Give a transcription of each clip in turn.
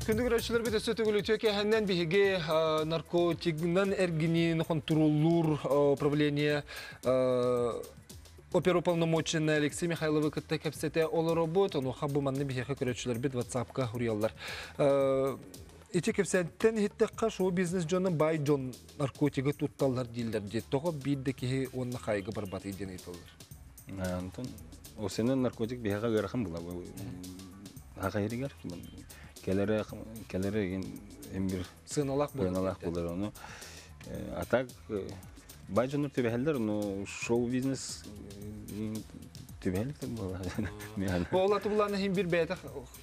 Күндү көрөөччүлэрбит өссө төгүл үтүө киэһэннэн биһиги наркотигынан эргиниин хонтуруоллуур управление оперуполномоченный Алексей Михайловы кытта кэпсэтэ олоробут. Онуоха бу манны биһиэхэ көрөөччүлэрбит WhatsApp-ка суруйаллар. Ити кэпсээнтэн иһиттэххэ, шоу-бизнес дьоно баай дьон наркотигы тутталлар дииллэр дии. Тоҕо биир да киһи уонна хайга барбатый диэн ыйыталлар. Антон, осенен наркотик биһиэхэ ыарахан була. Аха иригер келере келере эмбир сыаналаах буолар. Сыаналаах буолар ону. А так бай дьоннор түбэһэллэр, но шоу-бизнес түбэһэликтер буолар. Ол аты булааны иһин бир бэйэтэ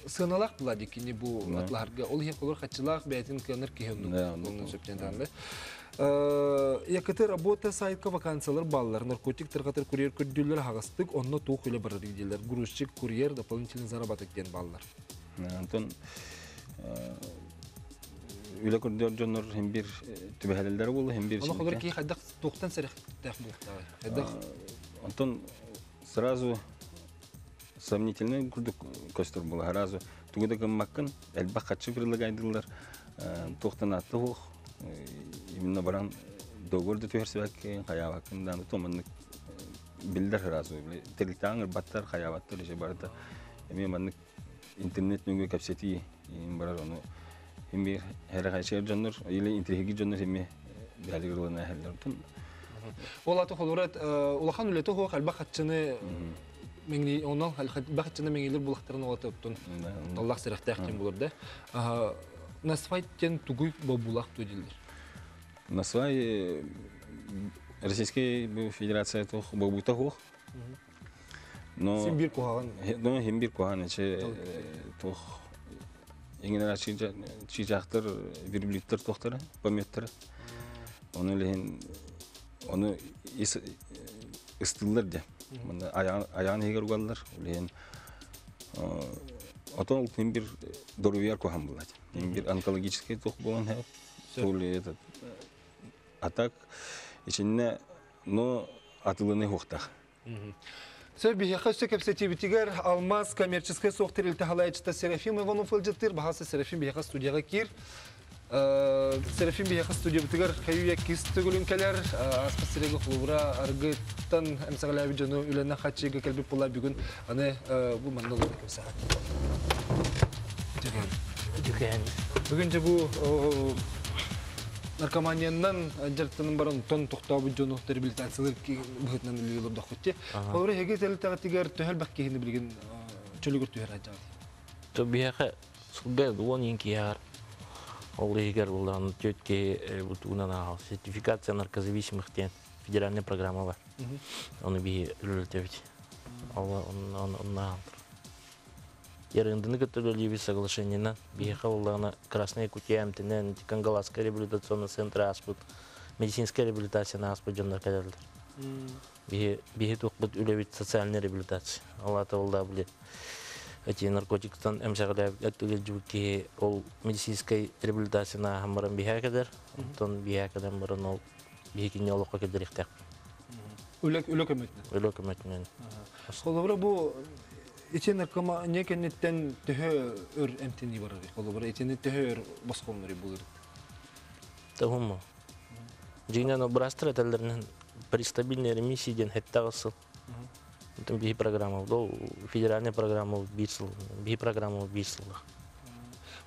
сыаналаах була дикини бу атлаһарга. Ол иһин холор хаччылаах бэйэтин кыанар киһи оннук сөптен таанды. ЯКТ работа сайтка вакансиялар баллар, наркотик тарҕатар курьер көрдүүллэр аһаҕастык, онно туох үлэ барар дииллэр. Грузчик, курьер, дополнительный заработок диэн баллар. Антон үлэ көрдөөр дьоннор хим бир түбэһэлэллэр буолла, хим бир Ону холор киһи хайдах туохтан сэрэхтээх буолуохтааҕый? Хайдах Онтон сразу сомнительный курдук көстөр буола. Сразу тугу да гыммаккын, элбэх хаччы предлагайдылар, туохтан атты хуох, именно баран договор да түһэрсибэккин, хайаабаккын дааны томаннык биллэр сразу. Тэрилтэҕин ырбаттар, хайаабаттар, еще барыта эмиэ маннык интернет нөҥүө кэпсэтии барар ону хим хэрэхэчээр дьоннор или интриги дьоннор эмиэ бэһэлигэр ылына эһэллэр Ол аты холура улахан үлэтэ хуох элбэх хаччыны меңни онон элбэх хаччыны меңилер булахтарын олата оттон Аллах сэрэхтээх диэн булар да насвай диэн тугуй бобулах ту дилер Насвай Российская Федерация туох бобута хуох Но син бир куһаҕан. Но хим бир куһаҕан эче туох иҥинэр чыычаахтар верблюдтар туохтара пометтара. Ону лиһин ону ыстыыллар дьэ. Манна айаҕын иһигэр угаллар. Лиһин отон ол хим бир доруйар куһаҕан булат. Хим бир онкологический туох буолан хэп. То ли этот а так ичинне но атылыны хуохтах. Сөп биһиэхэ өссө кэпсэтиибитигэр Алмаз коммерческай суох тэрилтэ халаайчыта Серафим Иванов ыалдьыттыыр. Баһаасы Серафим биһиэхэ студияҕа киир. Серафим биһиэхэ студиябытыгар хайы кис төгүлүн кэлэр. Ааспыт сирэгэ холобура аргыттан эмсэҕэлээбит дьону үлэнэн хаччыга кэлбит буолла бүгүн аны бу манна олорон кэпсэҕэ. Дүкээн. Бүгүн дьэ бу наркоманиянан дьарыктанан баран онтон тохтообут дьону реабилитациялыыр быһыытынан үлэлии олордохпут дии. Холобура, эһиги тэрилтэҕитигэр төһө элбэх киһини билигин чөлүгэр түһэр сылдьаҕыт? То биһиэхэ сылга уон иин киһи аар. Ол иһигэр улахан түөрт киһи бутугунан ааһал. Сертификация наркозависимых диэн федеральная программа бар. Ону биһи үлэлэтэбит. Ол онно ааһаллар. Ярындыны кытта үлэлиибит соглашениенан. Биһиэхэ буоллаҕына Красная Якутия эмтэнэн, Кангаласскай реабилитационный центр ааспыт, медицинскэй реабилитацияны ааспыт дьоннор кэлэллэр. Биһи, биһи туохпут үлэбит социальная реабилитация. Ол аата ол да били эти наркотиктан эмсэҕэлээбит өттүгэр киһи ол медицинскэй реабилитацияны ааһан баран биһээ кэлэр. Онтон биһээ кэлэн баран ол биһикини олоххо киллэриэхтээх. Үлэ, үлэ көмөтүнэн. Үлэ көмөтүнэн. Холобура бу Ити наркомания кэнниттэн төһө өр эмтэнии барарый? Холобура, итини төһө өр босхолонорый булыр? Тоһуму. Дьиҥинэн быраастар этэллэринэн при стабильной ремиссии диэн хэттэҕэ сыл. Биһи программа ол федеральная программа биир сыл, биһи программа биир сыллах.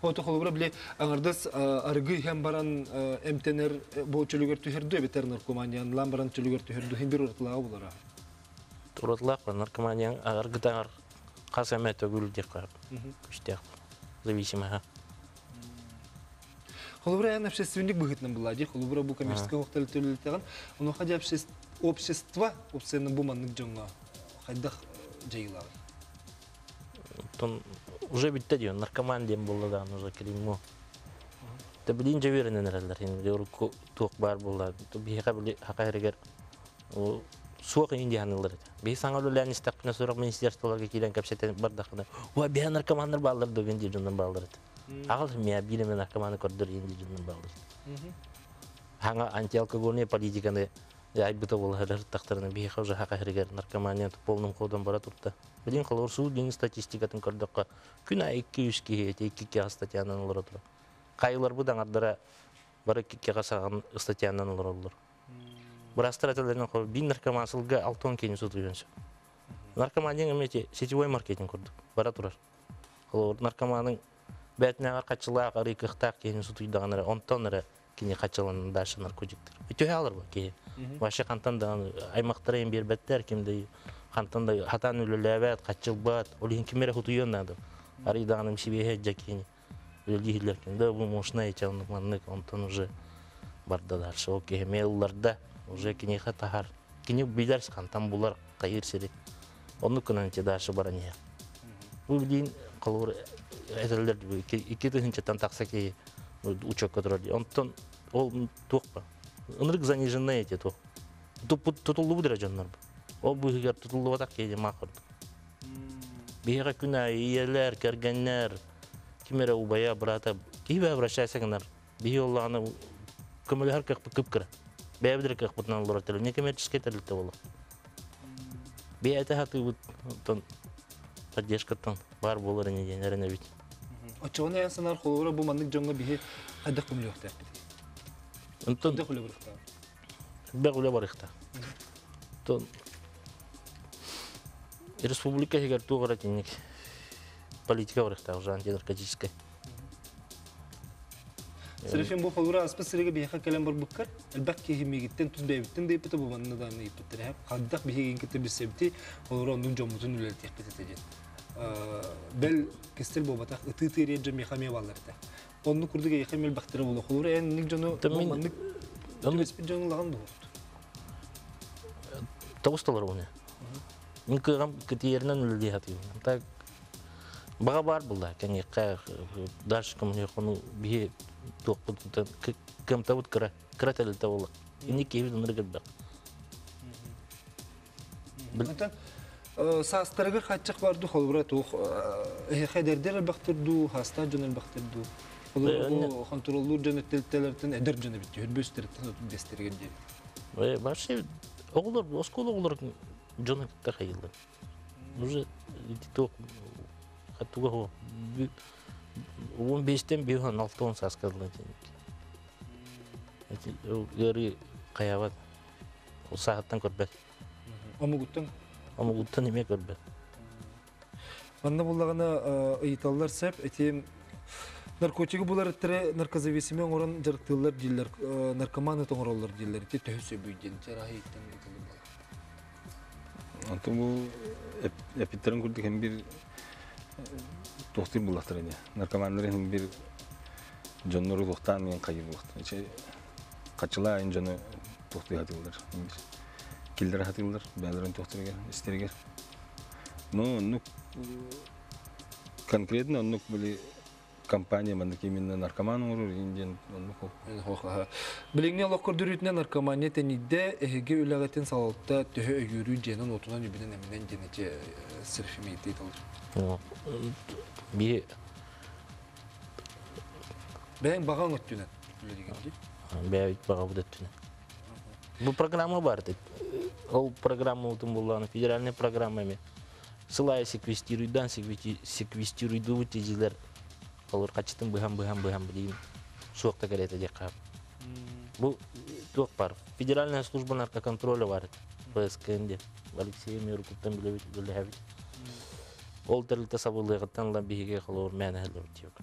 Ото холобура били аҥардас арыгы иһэн баран эмтэнэр бу чөлүгэр түһэрдүү эбэтэр наркоманиянлаан баран чөлүгэр түһэрдүү иһин бир уратылааҕа булара. Уратылаах наркоманияҥ аҕаргытаҕар хас эмэ төгүл диэххэ күстээх зависимоһа. Холобура эн общественник быһыытынан булаа дии. Холобура бу коммерческий оһохтор төлөлүтэҕин. Онуоха дьэ общество общественно бу маннык дьоҥҥо хайдах дьайыылааҕый? Оттон уже бүттэ диэн наркоман диэн буолла даҕаны уже клеймо. Тэ билин дьэ үөрэнэн эрэллэр. Урукку туох баар буолла. Биһиэхэ били хака эригэр. Суох иин диһанылар этэ. Биһи саҥа үлэлээн истэхпинэ сорох министерстволарга киирэн кэпсэтэн бардахпына, уа биһи наркоманнар бааллар дуо диир дьоннор бааллар этэ. Аҕал миэ биир эмэ наркоманы көрдөр иин диир дьоннор бааллар. Хаҥа антиалкогольная политиканы айбыта буолар тахтарына биһиэхэ уже хаха хэригэр наркомания полным ходом бара турта. Билин холор суу дин статистикатын көрдөххө күн аайы 200 киһи эти 2 статьянан олоро турар. Хайыларбыт аҥардара бары иккигэ саҕан статьянан олороллор. Быраастар этэллэринэн холобур биир наркоман сылга 60 киһини сутуйуон сөп. Наркомания эмиэ ити сетевой маркетинг курдук бара турар. Холобур наркоманың бээтинэҕэр хаччылаах, арыы кыахтаах киһини сутуйдаҕына эрэ, онтон эрэ кини хаччыланан дальше наркотиктыр. Үтүө алар бу киһи. Вообще хантан да аймахтара им биэрбэттэр, ким да хантан да хатан үлэлээбэт, хаччылбат, ол иһин ким эрэ хутуйуон наада. Арый даҕаны сибиэһэ дьэ киһини үлэлииллэр да бу мощная ичалнык маннык онтон уже барда дальше ол киһи эмиэ ылларда уже киниэхэ таһар кини билэр хантан булар хайыыр сири оннук гынан ити дальше баран иһэр бу билиин холобур этэллэр 2000-тан тахса киһи учетка турар дии онтон ол туох ба ынырык заниженная эти туох тутуллубут эрэ дьоннор ол быыһыгар тутуллубатах киһи маах курдук Биһиэхэ күн аайы ийэлэр, кэргэннэр, ким эрэ убайа, быраата киһи бэйэ обращайся гынар. Биһи оллаҕына көмөлөһөр кыахпыт кып-кыра. Бэйэбит эрэ кыахпытынан олорор тэрилтэ, некоммерческай тэрилтэ буолар. Бэйэтэ сатыыбыт, оттон поддержкаттан баар буолар ини диэн эрэнэбит. Оччоҕуна эн санаар холобура бу маннык дьоҥҥо биһи хайдах көмөлөһүөхтээхпитий? Онтон Хайдах үлэ барыахтаах? Элбэх үлэ барыахтаах. Оттон республика иһигэр туох эрэ итинник политика барыахтаах уже антинаркотическай. Серафим бу холура аспыт сиригэ биһиэхэ кэлэн барбыккар элбэх киһи миигиттэн тус бэйэбиттэн да ыйыппыта бу манна даҕаны ыйыппыттар хайдах биһигин кытта билсэбитий холура оннук дьоммутун үлэлэтиэхпит этэ диэн бэл кистэл буолбатах ытыы тыырыйар дьон миэхэ эмиэ бааллар этэ оннук курдук эйиэхэ мэлбэхтэрэ буолуо холура эн инник дьону бу маннык түбэспит дьону ылаҕын дуо Тоҕус толоругуна. Мин кыаҕым кытыйарынан үлэлии сатыыбын. Так баҕа баар буолла кэҥиэххэ дальше коммуникацияны биһи туохпут кыамтабыт кыра кыра тэрилтэ буолла. Инник киһибит ынырык элбэх. Онтон саастарыгар хааччах бар дуу, холобура туох эһиэхэ эдэрдэр элбэхтэр дуу, хаастаах дьон элбэхтэр дуу? Холобура бу хонтуруоллуур дьон өттүлэртэн эдэр дьон эбит түһүрбүстэртэн 35-тэригэр диэри. Вообще оҕолор оскуола оҕолор дьону кытта хайыллар. Уже туох туга 15-тен 5-6 сааска дылы ыарыы хайаабат сааһыттан көрбөт. Омугуттан? Омугуттан эмиэ көрбөт. Манна буллаҕына ыйыталлар сөп ити наркотигы булар ыттары наркозависимый оҥорон дьарыктыыллар дииллэр, наркоманы оҥороллор дииллэр. Ити төһө сөбүй диэн чарааһы ыйыттан ыытыллар буолар. Онтон бу эпиттерин курдук hem bir туохтуур буллахтар ини. Наркоманнар hem bir дьоннору туохтаан мен хайыр буллахтар. Хаччылаа айын дьону туохтуу сатыыллар. Киллэрэ сатыыллар бэйэлэрин туохтарыгар, истэригэр. Ну, оннук конкретно оннук били компания маннык именно наркоман оҥорор диэн оннук Билиҥҥи олох көрдөрүүтүнэн наркомания тэнийдэ, эһиги үлэҕитин салалта төһө өйүүрүй дьиэнэн уотунан үбүнэн эминэн диэн эти Серафимия ыйталар. Би Бэйэҥ баҕаҥ өттүнэн үлэлиигин дии. Бэйэбит баҕабыт өттүнэн. Бу программа бар Ол программа утун буллаҕына федеральная программа эми сыл аайы секвестируйдан секвестируйдуубут дьиэлэр олор хачытын быһан быһан быһан билигин суох да кэлэтэ диэххэ бу туох бар федеральная служба наркоконтроля бар ФСКН диэн Алексей Мирукуттан билэбит үлэлэһэбит ол тэрилтэ сабыллыаҕыттан ыла биһиги холобур мээнэ иһэллэбит диэбит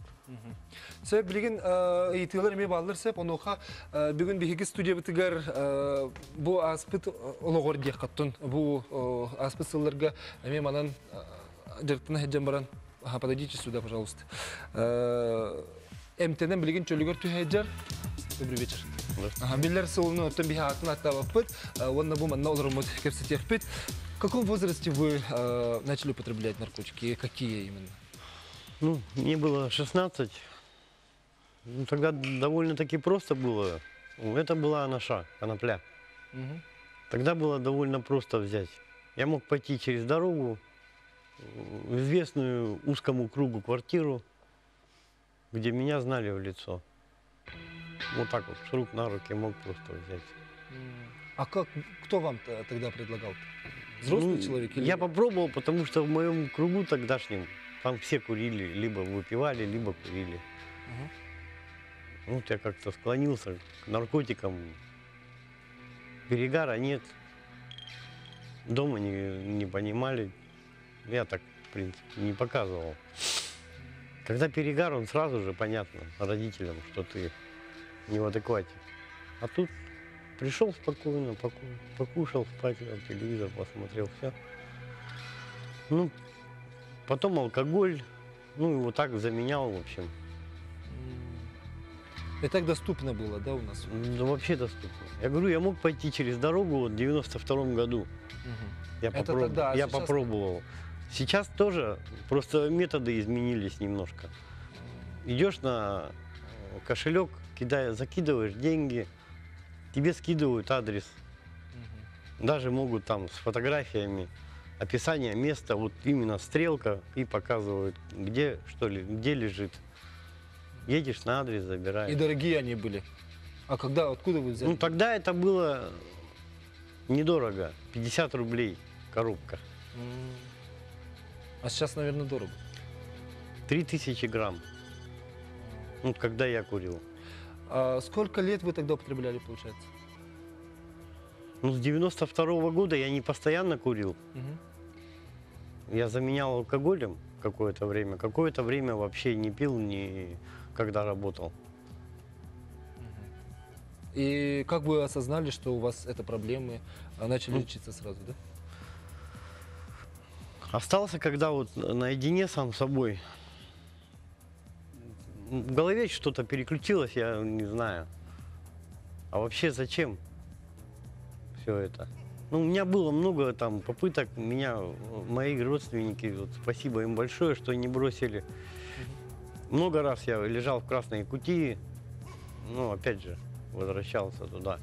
Сөп, билигин ыйытыылар эмиэ бааллар сөп. Онуоха бүгүн биһиги студиябытыгар бу ааспыт олоҕор диэххаттын бу ааспыт сылларга эмиэ манан дьарыктана сылдьан баран подойдите сюда, пожалуйста. Эмтэнэн билигин чөлүгэр түһэйдэр. Добрый вечер. Биллэр сылыны оттон биһи аатын аттаабаппыт уонна бу манна олороммут кэпсэтиэхпит. В каком возрасте вы начали употреблять наркотики? Какие именно? Ну, мне было 16. Ну, тогда довольно-таки просто было. Это была анаша, конопля. Тогда было довольно просто взять. Я мог пойти через дорогу в известную узкому кругу квартиру, где меня знали в лицо. Вот так вот, с рук на руки мог просто взять. А как, кто вам тогда предлагал? Взрослый Ну, человек? Или... Я попробовал, потому что в моем кругу тогдашнем там все курили, либо выпивали, либо курили. Вот я как-то склонился к наркотикам. Перегара нет. Дома не понимали. Я так, в принципе, не показывал. Когда перегар, он сразу же понятно родителям, что ты не в адеквате. А тут пришел спокойно, покушал, спать, лег, телевизор посмотрел, все. Ну, потом алкоголь, ну, и вот так заменял, в общем. И так доступно было, да, у нас? Да, вообще доступно. Я говорю, я мог пойти через дорогу вот в 92-м году. Я Это тогда, а сейчас как? попробовал. Сейчас тоже, просто методы изменились немножко. Идешь на кошелек, закидываешь деньги, тебе скидывают адрес. Даже могут там с фотографиями, описание места, вот именно стрелка, и показывают, где, что ли, где лежит. Едешь на адрес, забираешь. И дорогие они были. А когда, откуда вы взяли? Ну, тогда это было недорого, 50 рублей коробка. А сейчас, наверное, дорого. 3000 грамм. Ну, когда я курил. А сколько лет вы тогда употребляли, получается? Ну, с 92-го года я не постоянно курил. Я заменял алкоголем какое-то время. Какое-то время вообще не пил, ни когда работал. И как вы осознали, что у вас это проблемы, а начали лечиться сразу, да? Остался, когда вот наедине сам с собой. В голове что-то переключилось, я не знаю. А вообще зачем все это? Ну, у меня было много там попыток, мои родственники, вот, спасибо им большое, что не бросили. Много раз я лежал в Красной Якутии, но опять же возвращался туда.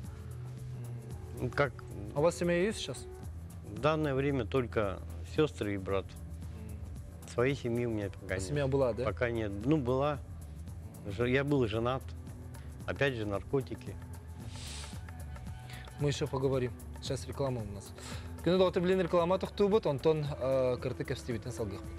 Ну, как... А у вас семья есть сейчас? В данное время только сестры и брат. Своей семьи у меня пока А нет. семья была, да? Пока нет. Ну, была. Я был женат. Опять же, наркотики. Мы еще поговорим. Сейчас реклама у нас. Күнү доҕоттор билигин реклама тохтуубут, онтон кыратык кэпсэтиибитин салгыахпыт.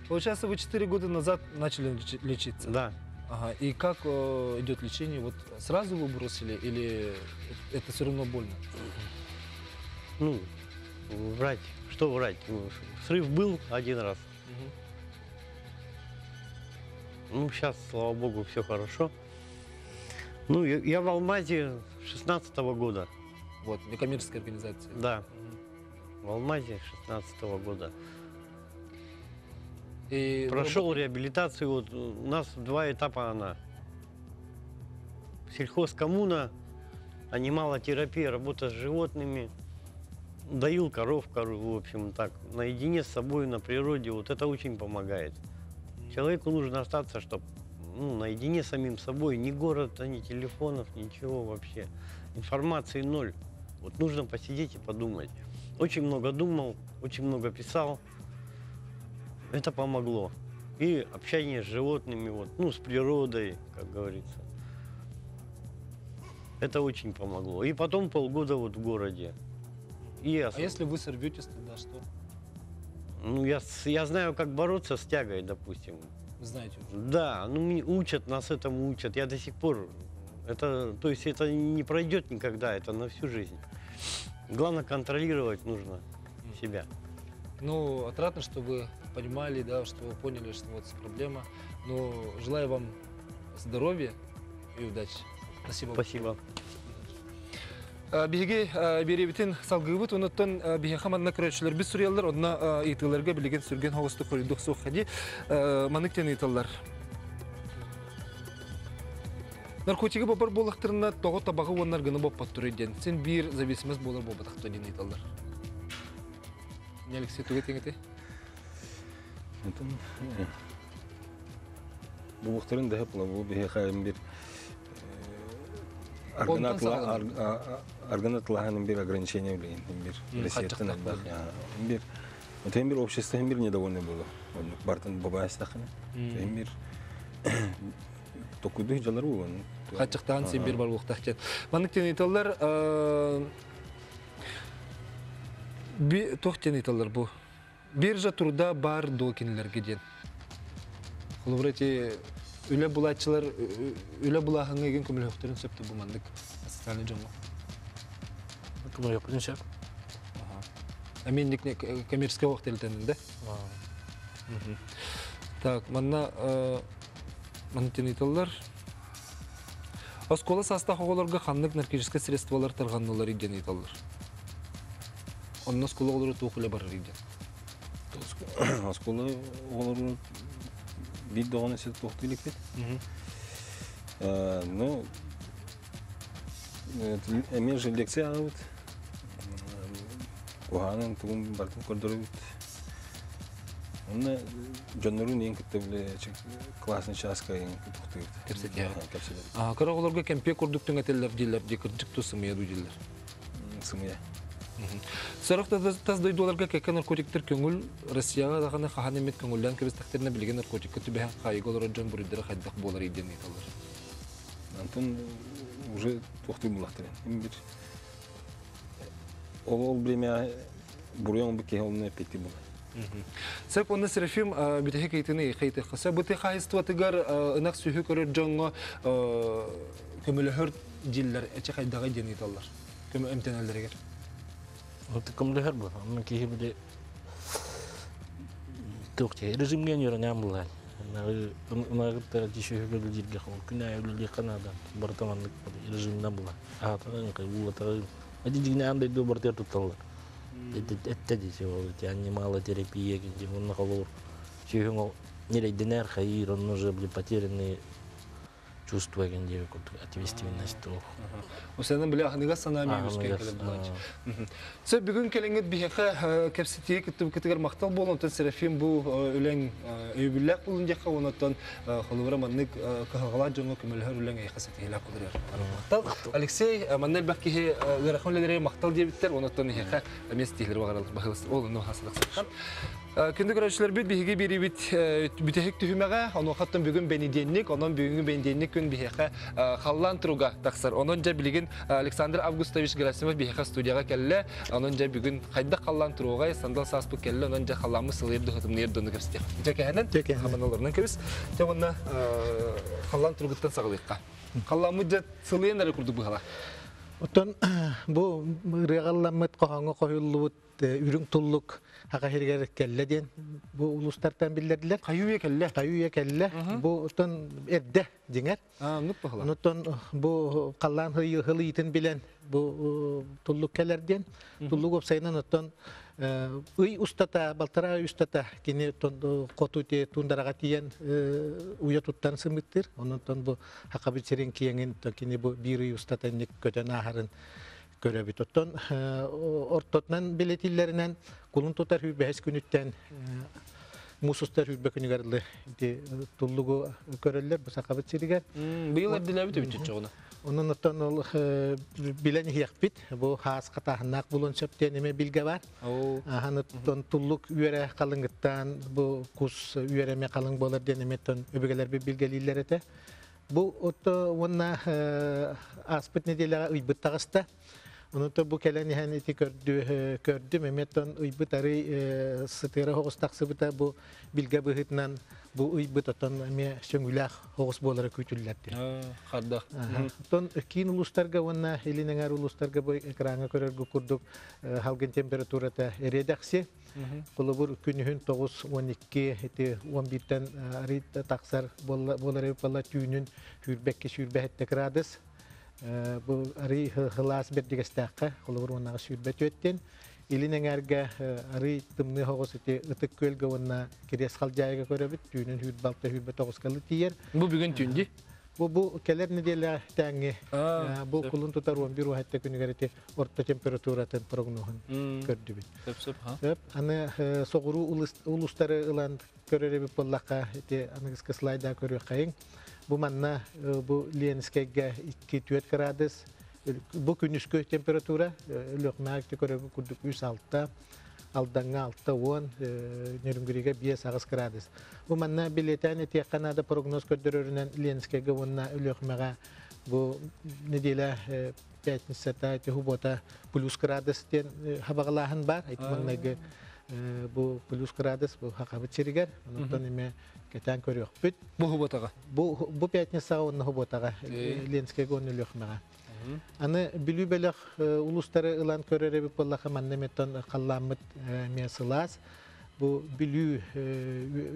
Получается, вы 4 года назад начали лечиться? Да. Ага. И как идет лечение? Вот сразу вы бросили или это все равно больно? Ну, врать. Что врать? Срыв был один раз. Щас, слава богу, все хорошо. Я в Алмазе 16-го года. Вот, некоммерческая организация. Да. В Алмазе 16-го года. И прошел работали? реабилитацию. Вот у нас 2 этапа она. Сельхозкоммуна, анималотерапия, работа с животными. Доил коров, в общем, так, наедине с собой на природе. Вот это очень помогает. Человеку нужно остаться, чтоб, наедине с самим собой. Ни города, ни телефонов, ничего вообще. Информации ноль. Вот нужно посидеть и подумать. Очень много думал, очень много писал. Это помогло. И общение с животными, с природой, как говорится. Это очень помогло. И потом полгода в городе. И А если вы сорветесь, тогда что? Я знаю, как бороться с тягой, допустим. Вы знаете уже? Да, учат, нас этому учат. Я до сих пор... Это, то есть это не пройдет никогда, это на всю жизнь. Главное, контролировать нужно себя. Отрадно, что вы понимали, да, что вы поняли, что вот проблема. Но желаю вам здоровья и удачи. Спасибо. Спасибо. Биһиги биэриэбитин салгыыбыт, онуттан биһиэхэ манна көрөөччүлэрбит суруйаллар, онно ыйытыыларга билигин сүргэн хоҕустук хоруйдуох суох хади. Маннык диэн ыйыталлар. Наркотигы боппор буоллахтарына тоҕо табаҕы уонна аргыны боппотторуй диэн син биир зависимость буолар буолбатахтар диэн ыйыталлар. Не Алексей, тугу этиҥ Онтон бу дэһэ бу биһиэхэ бир аргынатылаһан бир ограничение билин бир Россияттан элбэх бир Отен бир общество бир недовольный было. Бартын бабайстахына. Бир токуйду жалар буолан. Хаччыктаан син бир бар буолуохтаах диэн. Маннык диэн ыйыталлар би туох диэн ыйыталлар бу? Биржа труда бар дуо кинилэргэ диэн. Холобур эти үлэ булааччылар үлэ булааһыҥҥа игин көмөлөһөхтөрүн сөп бу маннык социальный дьоҥҥо. Көмөлөһөхпүтүн сөп. Аминник коммерческий оһох тэрилтэнин да? Так, манна манна ыйыталлар. Оскуола саастаах оҕолорго ханнык наркотическай средстволар тарҕанналар диэн ыйыталлар. Онно оскуола оҕолоро туох үлэ барар диэн. Оскуола оҕолору биир даҕаны сир туохтуу иликпит. Ну, эмиэ же лекция ааҕабыт. Куһаҕанын тугун барытын көрдөрөбүт. Онно дьоннорун иин кытта бile классный чааска иин тохтуйбут. Кэпсэтиэҕит. Кэпсэтиэҕит. Кыра оҕолорго кэмпиэ курдук түҥэтэллэр дииллэр дии кырдьык тус сымыйа дуу дииллэр. Сымыйа. Сорох тас дойдуларга кэккэ наркотиктар көҥүл Россияҕа даҕаны хаһан эмит көҥүллээн кэбистэхтэринэ билигин наркотикка түбэһэн хаайыга олорор дьон буруйдара хайдах буолар диэн ыйыталлар. Антон уже туохтуу булахтар. Бир ол время буруйан бу киһи олну эппетти була. Сөп онно Серафим бүтэһик ыйытыны ыйытыахха. Сөп бу хаһыстыбатыгар ынах сүһү көрөр дьоҥҥо көмөлөһөр дьиллэр эчи хайдаҕы диэн ыйыталлар. Көмө эмтэнэллэригэр. Көмөлөһөр бу. Онно киһи били туох режимҥэ үөрэнээн булаан. Ынагыттара дишөһүгө үлэлииргэ күн аайы үлэлиэххэ наада. Барыта маннык режимнэн була. Аатаҕын, улатаҕын. Эти дьиҥнэ аан дойду барытыгар тутталлар. Этте дии ол анималотерапия кин онно холобур сүөһүҥ ол ньирэйдэнэр хайыыр онно уже были потерянные чувства ген диэби курдук ответственность туох. Усанын биле ахыныга санаа ми үскэн келе булач. Сөп бүгүн келеңет биһиэхэ кэпсэтии кыттыбыкытыгар махтал буолун онтон Серафим бу үлэҥ өйөбүллээх булун диэххэ онотон холобура маннык кыһалҕалаах дьоҥҥо көмөлөһөр үлэҥ эйиэхэ ситиһиилээх болар. Махтал. Алексей манна элбэх киһи ыарахан үлэлэри махтал диэбиттэр онотон эһиэхэ эмиэ ситиһиилэри баҕараллар баһылыс ол онно хасылыксыттан. Күндү көрөөччүлэрбит биһиги биэрибит бүтэһик түһүмэҕэ, онуохаттан бүгүн бэнидиэнньик, онон бүгүҥҥү бэнидиэнньик күн биһиэхэ халлаан туруга тахсар. Онон дьэ билигин Александр Августович Герасимов биһиэхэ студияҕа кэллэ. Онон дьэ бүгүн хайдах халлаан туруоҕай, сандал сааспыт кэллэ, онон дьэ халлааммыт сылыйар да тымныйар да ону кэпсэтиэх. Дьэ кэһэнэн, хаманаларынан кэбис. Дьэ уонна халлаан туругуттан саҕалыахха. Халлааммыт дьэ сылыйан эрэ курдук быһала. Оттон бу ырыаҕалламмыт хоһооҥҥо хоһуллубут үрүҥ туллук аха сиригэр кэллэ диэн бу улуустартан биллэрдилэр. Хайыы кэллэ. Хайыы кэллэ. Бу оттон эрдэ дьиҥэр. Онуттан бу халлаан хылыйытын билэн бу туллук кэлэр диэн. Туллук уопсайынан оттон ый устата, балтараа ый устата кини хоту туундараҕа тиийэн уйа туттан сымыттыр. Онон бу Хакабыт сирин киэҥин кини бу биир ый устата инник көтөн ааһарын көрөбүт. Оттон ортотунан билэтиллэринэн кулун тутар бэһис күнүттэн муус устар хүрбэ күнүгэр ылы ити туллугу көрөллөр бу Сахабыт сиригэр. Быйыл эрдилээбит эбит чочоҕуна. Онон оттон ол билэн иһиэхпит. Бу хаас хатааһыннаах булуон сөп диэн эмэ билгэ бар. Ахан оттон туллук үөрэ халыҥыттан бу кус үөрэ эмэ халыҥ буолар диэн эмэ оттон өбүгэлэрбит билгэлииллэр этэ. Бу отто уонна ааспыт нэдиэлэҕэ ыйбыт таҕыста. Онута бу кэлэн иһэн ити көрдүм эмиэ ыйбыт арый сытыара оҕус тахсыбыта бу билгэ быһыытынан бу ыйбыт отон эмиэ сөҥүүлээх оҕус буолара күүтүллэрди. Хардах. Оттон киин улуустарга уонна илин эҥээр улуустарга бу экраҥҥа көрөргө курдук халгын температурата эриэдэхси. Холобур күнүһүн 9-12 ити 11-тэн арый тахсар буолар эбит буолла түүнүн сүүрбэкки сүүрбэһэттэ градус. Бу арый хылаас Бердигестээххэ холобур уоннаҕа 24-тен илин эҥээргэ арый тымныы хоҕус ити Ытык Күөлгэ уонна Кириэс Халдьаайыга көрөбүт түүнүн 26 29-ка тиийэр. Бу бүгүн түүн дии? Бу кэлэр нэдиэлэ тээҥҥи бу кулун тутар 11 уһатта күнүгэр ити орто температуратын прогноһун көрдүбүт. Сөп сөп. Сөп. Аны соҕуруу улуустары ылан көрөр эбит буоллахха ити аныгыскы слайда көрүөххэйиҥ. Бу манна бу Ленскэйгэ 2-4 градус бу күнүскү температура Өлүөхүмэҕэ көрөргө курдук 3-6, Алдаҥҥа 6-10, Нерюнгригэ 5-8 градус. Бу манна билиэтээн этиэххэ наада прогноз көрдөрөрүнэн Ленскэйгэ уонна Өлүөхүмэҕэ бу неделя пятницата ити суббота плюс градус диэн хабаҕалааһын бар. Ити маҥнайгы бу плюс градус бу хахабыт сиригэр. Онтон эме кэтээн көрүөхпүт. Бу субботаҕа? Бу пятницаҕа уонна субботаҕа Ленскэйгэ уонна Өлүөхүмэҕэ. Аны Бүлүү бөлөх улуустары ылан көрөр эбит буоллаха манна эмиэ халлааммыт эмиэ сылаас. Бу Бүлүү,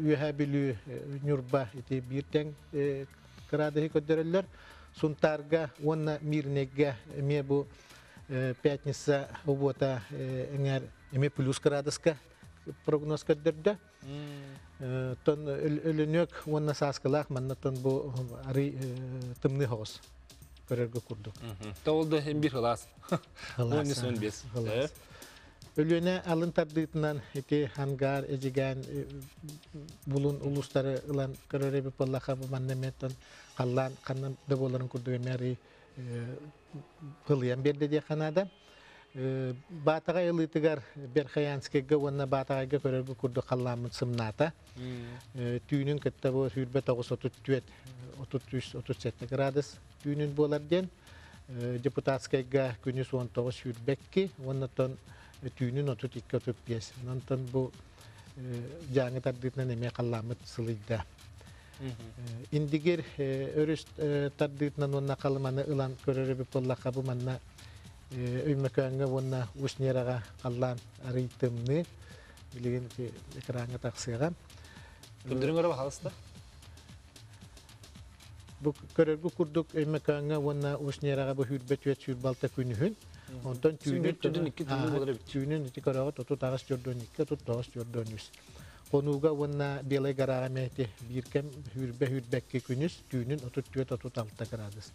Үөһээ Бүлүү, Ньурба ити биир тэҥ градуһу көрдөрөллөр. Сунтаарга уонна Мирнэйгэ эмиэ бу пятница суббота эҥээр эмиэ плюс градуска прогноз көрдөрдө. Тон Өлөнүөк уонна Сааскылаах манна тон бу арый тымныы хоҕус көрөргө курдук. Тоҕул да хем бир хылаас. 15. Өлүөнэ алын тардыытынан ити Хангар, Эдьигээн, Булун улуустары ылан көрөр эбит буоллаха бу манна эмиэ тон халлаан ханна да буоларын курдук эмиэ арый кылыйан биэрдэ диэххэ наада. Баатаҕай ылыытыгар Верхоянскайга уонна Баатаҕайга көрөргө курдук халлааммыт сымнаата. Түүнүн кытта бу 29-34, 33-37 градус түүнүн буолар диэн. Депутатскайга күнүс 19-22 уонна түүнүн 32-35. Онтон бу дьааҥы тардыытынан эмиэ халлааммыт сылыйда. Индигир өрүс тардыытынан уонна Халыманы ылан көрөр эбит буоллахха бу манна Өймөкөөҥҥө уонна Усть-Нераҕа халлаан арый тымныы. Билигин экраҥҥа тахсыаҕа. Көрдөрүҥ өрө баһалыста. Бу көрөргү курдук Өймөкөөҥҥө уонна Усть-Нераҕа бу 24-26 күнүһүн. Онтон түүнүн түүнүн ити көрөҕүт 38-42, 39-43. Хонууга уонна Белай Гораҕа эмиэ биир кэм 20-22 күнүс, түүнүн 34-36 градус.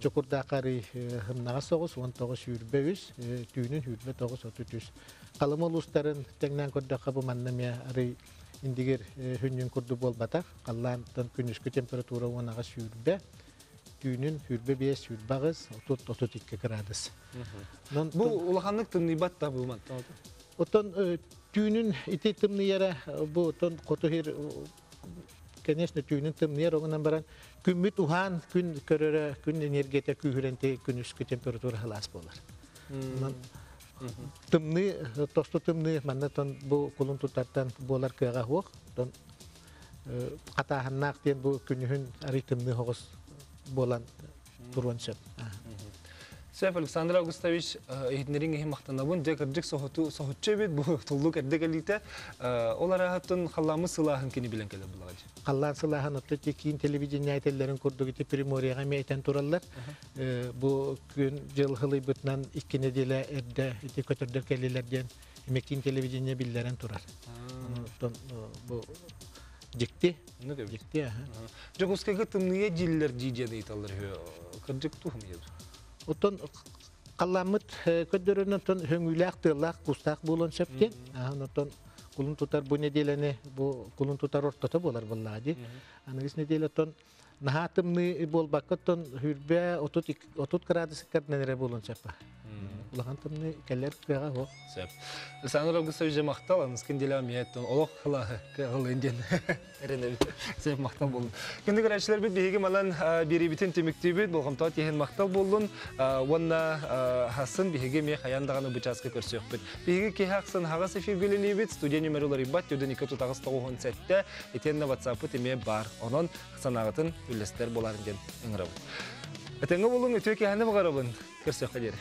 Чокурдаахха арый һымнаҕас соҕус 19-23, түүнүн 29-33. Халыма улуустарын тэҥнээн көрдөххө бу манна эмиэ арый Индигир хүннүн курдук буолбатах. Халлаантан күнүскү температура 18-20, түүнүн 25-28, 30-32 градус. Бу улаханнык тымныйбат да бу мантан. Оттон түүнүн ити тымныйара бу оттон хоту сир конечно түүнүн тымныйар оҥунан баран күммүт уһаан күн көрөрө күн энергията күүһүрэн күнүскү температура халаас буолар. Тымныы тосту тымныы манна тон бу кулун тутартан буолар кыаҕа суох. Тон хатааһыннаах диэн бу күнүһүн арый тымныы хоҕус буолан туруон сөп. Сөп, Александр Августович, иһитиннэриҥ иһин махтанабын. Дьэ, кырдьык соһуту соһуччу эбит бу туллук эрдэ кэлиитэ. Ол арааһыттан халлааммыт сылааһын кини билэн кэлэр булаҕа дии. Халлаан сылааһын отто киин телевидение этэллэрин курдук ити Приморьеҕа эмиэ этэн тураллар. Бу күн дьыл хылыйбытынан икки нэдиэлэ эрдэ ити көтөрдөр кэллилэр диэн эмиэ киин телевидение биллэрэн турар. Оттон бу дьикти. Дьикти, аха. Дьокуускайга тымныйа дииллэр дии диэн ыйыталлар үһү. Кырдьык туһум ийэ. Оттон халлааммыт көрдөрөнөн оттон хөҥүүлээх, тыаллаах, кустаах буолуон сөп диэн. Оттон кулун тутар бу нэдиэлэни бу кулун тутар ортото буолар буоллаҕа дии. Аныгыс нэдиэлэ оттон наһаа тымныы буолбакка оттон хүрбэ 30 градус кэрдинэн эрэ буолуон сөп. Улахан тымныы кэлэр кыаҕа суох. Сөп. Александр Августович махтал, аныскын делям миэттэн олох хылаһы кыаҕылын диэн эрэнэбит. Сөп махтал боллун. Күндү көрөөччүлэрбит биһиги манан биэриибитин түмүктүүбүт, болҕомтоҕо тиһин махтал боллун. Уонна хасын биһиги эмиэ хайаан даҕаны бу чааска көрсүөхпүт. Биһиги киһи ахсын хаҕас эфиргэ үлэлиибит, студия нүмер уларыйбат, 4 2 97, итиэннэ WhatsApp-ыт эмиэ баар. Онон санааҕытын үллэстэр буоларын диэн ыҥырабыт. Этэҥҥэ буолуҥ, үтүө киэһэни баҕарабын. Көрсүөххэ диэри.